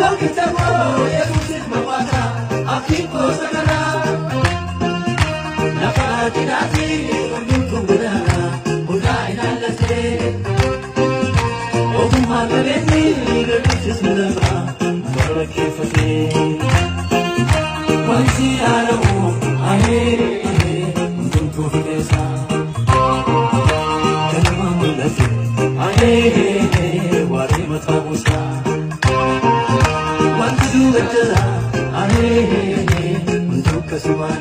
Tokkicha koo Yesuus ilma Waaqaa abdiin koo sagaraa. Lafa cidhaati hundumtuu godaana odaa ilaallatee. Ogummaa qabeessi gaggeessis lafa barrakkeeffatee. Wanti haalamu ahee hundumtuu fixeessa. Ganama mul'ate ahee waaree mataa buusa. Wanti duuba jala ahee hunduu akkasumaan.